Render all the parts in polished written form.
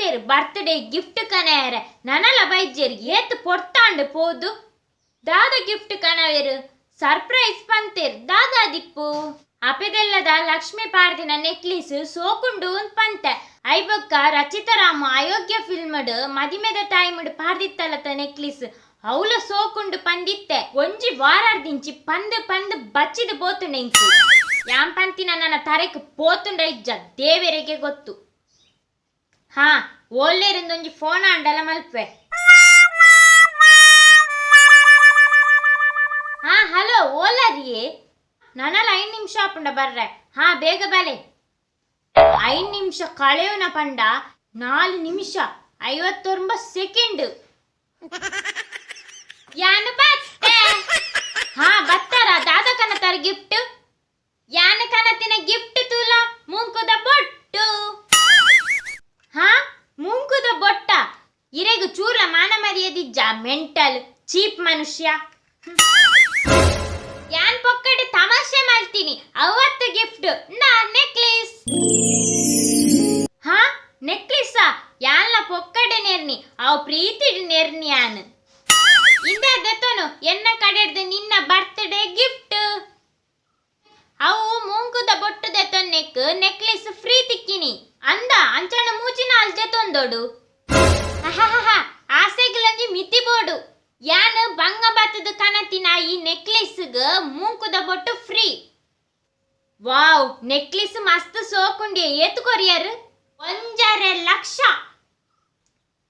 ಬೈದೇರ್ birthday gift ಕನಯರೆ ನನಲ ಬೈಜೇರ್ ಏತ್ ಪೊರ್ತಾಂಡ್ ಪೋದು ದಾದ ಗಿಫ್ಟ್ ಕನವೇರು ಸರ್ಪ್ರೈಸ್ ಪಂತೇರ್ ದಾದಾ ದಿಪ್ಪು ಅಪೆದೆಲ್ಲದ ಲಕ್ಷ್ಮಿ ಪಾರ್ದಿನ ನೆಕ್ಲಿಸ್ ಸೋಕುಂಡು ಪಂತೆ ಐಬೊಕ್ಕ ರಚಿತರಾಮ ಅಯೋಗ್ಯ ಫಿಲ್ಮ್ಡ್ ಮದಿಮೆದ ಟೈಮ್ಡ್ ಪಾರ್ದಿತ್ತಲತ ನೆಕ್ಲಿಸ್ ಅವ್ಲ ಸೋಕುಂಡು ಪಂದಿತ್ತೆ ಒಂಜಿ ವಾರಾರ್ದಿಂಚಿ ಪಂದ್ ಪಂದ್ ಬಚ್ಚಿದ ಪೋತುಂಡೆ ಯಾನ್ ಪಂತಿನ ನನ್ನ ತರೆಕ್ ಪೋತುಂಡ ಇಜ್ಜ ದೇವೆರೆಗೆ ಗೊತ್ತು. ಹಾ ಓಲ್ಲೇರಿಂದೊಂಜಿ ಫೋನ್ ಆಂಡಲ ಮಲ್ಪೆ. ಹಾ ಹಲೋ ಓಲಾರಿಯೇ ನನಲ 5 ನಿಮಿಷ ಆಪುಂಡ ಬರ್ರೆ. ಹಾ ಬೇಗ ಬಲೆ. 5 ನಿಮಿಷ ಕಳೆಯುನ ಪಂಡ 4 ನಿಮಿಷ 59 ಸೆಕೆಂಡ್. ಯಾನು ಬತ್ತೆ. ಹಾ ಬತ್ತಾರ ದಾದ ಕನತಾರ ಗಿಫ್ಟ್. ಯಾನು ಕನತಿನ ಗಿಫ್ಟ್ ತೂಲ ಮೂಂಕುದ ಬೊಟ್ಟು. ಹಾ ಮೂಂಕುದ ಬೊಟ್ಟ ಇರೆಗು ಚೂರ್ಲ ಮಾನ ಮರ್ಯಾದಿಜ್ಜ ಮೆಂಟಲ್ ಚೀಪ್ ಮನುಷ್ಯ. ಯಾನ್ ಪೊಕ್ಕಡೆ ತಮಾಷೆ ಮಾಡ್ತೀನಿ ಅವತ್ತು ಗಿಫ್ಟ್ ನಾ ನೆಕ್ಲೇಸ್. ಹಾ ನೆಕ್ಲೇಸಾ ಯಾನ್ಲ ಪೊಕ್ಕಡೆ ನೆರ್ನಿ ಅವು ಪ್ರೀತಿ ನೆರ್ನಿ ಯಾನ್ ಇಂದ ದೆತ್ತನು ಎನ್ನ ಕಡೆಡ್ದು ನಿನ್ನ ಬರ್ತ್ಡೇ ಗಿಫ್ಟ್. ಅವು ಮೂಂಕುದ ಬೊಟ್ಟು ದೆತ್ತೊನ್ನೆಕ್ ನೆಕ್ಲೇಸ್ ಫ್ರೀ ತಿಕ್ಕಿನಿ ಅಂದ ಅಂಚಣ ಮೂಚಿನ ಅಲ್ ದೆತ್ತೊಂದೋಡು. ಆಸೆಗ್ಲಂಜಿ ಮಿತಿ ಬೋಡು ಯಾನ್ ಬಂಗ ಬತ್ತದ ಕನತಿನ ಈ ನೆಕ್ಲೇಸ್ಗ್ ಮೂಂಕುದ ಬೊಟ್ಟು ಫ್ರೀ. ವಾವ್ ನೆಕ್ಲೇಸ್ ಮಸ್ತ್ ಸೋಕುಂಡಿ ಏತು ಕೊರಿಯರ್ 1.5 ಲಕ್ಷ.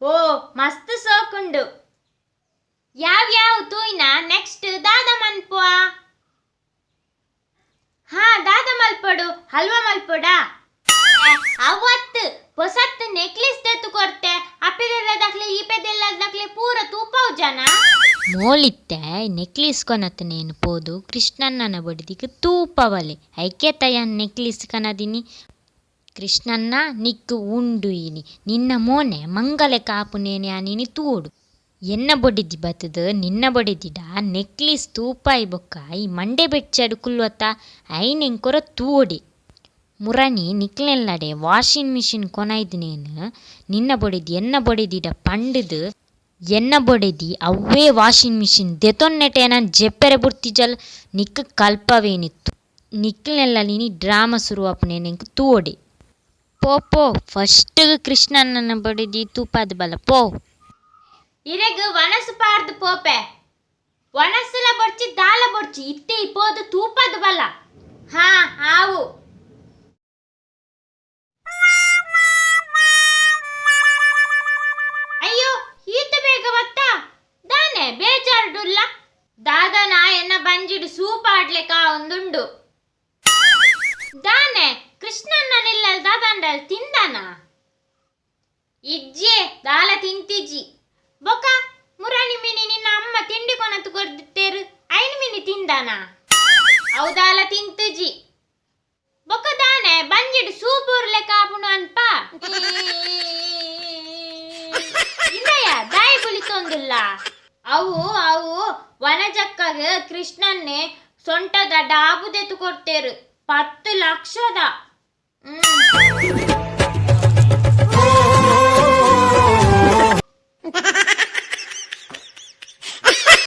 ಓ ಮಸ್ತ್ ಸೋಕುಂಡು. ಯಾವ ಯಾವ ತೂಯ್ನ ನೆಕ್ಸ್ಟ್ ದಾದ ಮನ್ಪುವ. ಹಾ ದಾದ ಮಲ್ಪಡು ಹಲ್ವಾ ಮಲ್ಪೊಡಾ. ಅವತ್ತು ಹೊಸತ್ತು ನೆಕ್ಲೇಸ್ ತೆತ್ತು ಕೊರ್ತೆ ಅಪ್ಪೆದೆಲ್ಲ ದಾಖಲೆ ಈಪೆದೆಲ್ಲ ದಾಖಲೆ ಪೂರ ತೂಪಾವು ಜನ. ಮೋಲಿತ್ತೆ ನೆಕ್ಲೇಸ್ ಕೊನತ್ತನೇನು ಪೋದು ಕೃಷ್ಣಣ್ಣನ ಬಡಿದಿಗೆ ತೂಪವಲೆ ಐಕೆ ತಯಾನ್ ನೆಕ್ಲೇಸ್ ಕನದಿನಿ. ಕೃಷ್ಣಣ್ಣ ನಿಕ್ಕು ಉಂಡು ಇನಿ ನಿನ್ನ ಮೋನೆ ಮಂಗಲೆ ಕಾಪುನೇನೆ ಅನಿನಿ ತೂಡು ಎನ್ನ ಬೊಡಿದಿ ಬತ್ತದ ನಿನ್ನ ಬೊಡಿದಿಡ ನೆಕ್ಲೇಸ್ ತೂಪಾಯಿ ಬೊಕ್ಕ ಈ ಮಂಡೆ ಬೆಚ್ಚಡು ಕುಲ್ವತ್ತ ಐನೆಂಕೊರ ತೂಡಿ ಮುರಣಿ ನಿಕ್ಲೆಲ್ಲಡೆ ವಾಷಿಂಗ್ ಮಿಷಿನ್ ಕೊನೈದಿನೇನು ನಿನ್ನ ಬೊಡಿದಿ ಎನ್ನ ಬೊಡಿದಿಡ ಪಂಡದು ಎನ್ನ ಬೊಡೆದಿ ಅವ್ವೇ ವಾಷಿಂಗ್ ಮಿಷಿನ್ ದೆತೊನ್ನೆಟೆ ನಾನು ಜೆಪ್ಪೆರೆ ಬುರ್ತಿಜಲ್ ನಿಕ್ಕ ಕಲ್ಪವೇನಿತ್ತು ನಿಕ್ಲೆಲ್ಲ ನೀನಿ ಡ್ರಾಮ ಶುರುವಾಪುನೇನೆ ಎಂಕ್ ತೂಡೆ ಪೋ ಪೋ ಫಸ್ಟ್ ಕೃಷ್ಣಣ್ಣನ ಬೊಡೆದಿ ತೂಪಾದ ಬಲ ಪೋ. ಇರೆಗ್ ವನಸು ಪಾರ್ದು ಪೋಪೆ ವನಸುಲ ಬೊಡ್ಚಿ ದಾಲ ಬೊಡ್ಚಿ ಇತ್ತೆ ಇಪೋದು ತೂಪಾದ ಬಲ. ಹಾ ಆವು. ಅಯ್ಯೋ ಈತ ಬೇಗ ಬತ್ತಾ ದಾನೆ ಬೇಜಾರುಡುಲ್ಲ ದಾದನ ಎನ್ನ ಬಂಜಿಡು ಸೂಪ್ ಆಡ್ಲೆಕ ಒಂದುಂಡು ದಾನೆ ಕೃಷ್ಣಣ್ಣನಿಲ್ಲ ದಾದಾಂಡಲ್ ತಿಂದಾನ ಇಜ್ಜೆ ದಾಲ ತಿಂತಿಜಿ ಬೊಕ ಮುರಾಣಿ ಮೀನಿ ನಿನ್ನ ಅಮ್ಮ ತಿಂಡಿ ಕೊನತು ಕೊರ್ದಿತ್ತೇರು ಐನು ಮಿನಿ ತಿಂದಾನ ಔದಾಲ ತಿಂತುಜಿ ಬೊಕ ದಾನೆ ಬಂಜಿಡು ಸೂಪ್ ಉರ್ಲೆಕ ಆಪುಂಡು ಅನ್ಪ. ಇಂದಯ್ಯ ದಾಯಿ ಬುಲಿತೊಂದುಲ್ಲ ಅವು ಅವು ವನಜಕ್ಕಗ ಕೃಷ್ಣನ್ನೇ ಸೊಂಟದ ಡಾಬು ದೆತ್ತು ಕೊಡ್ತೇರು 10 ಲಕ್ಷದ.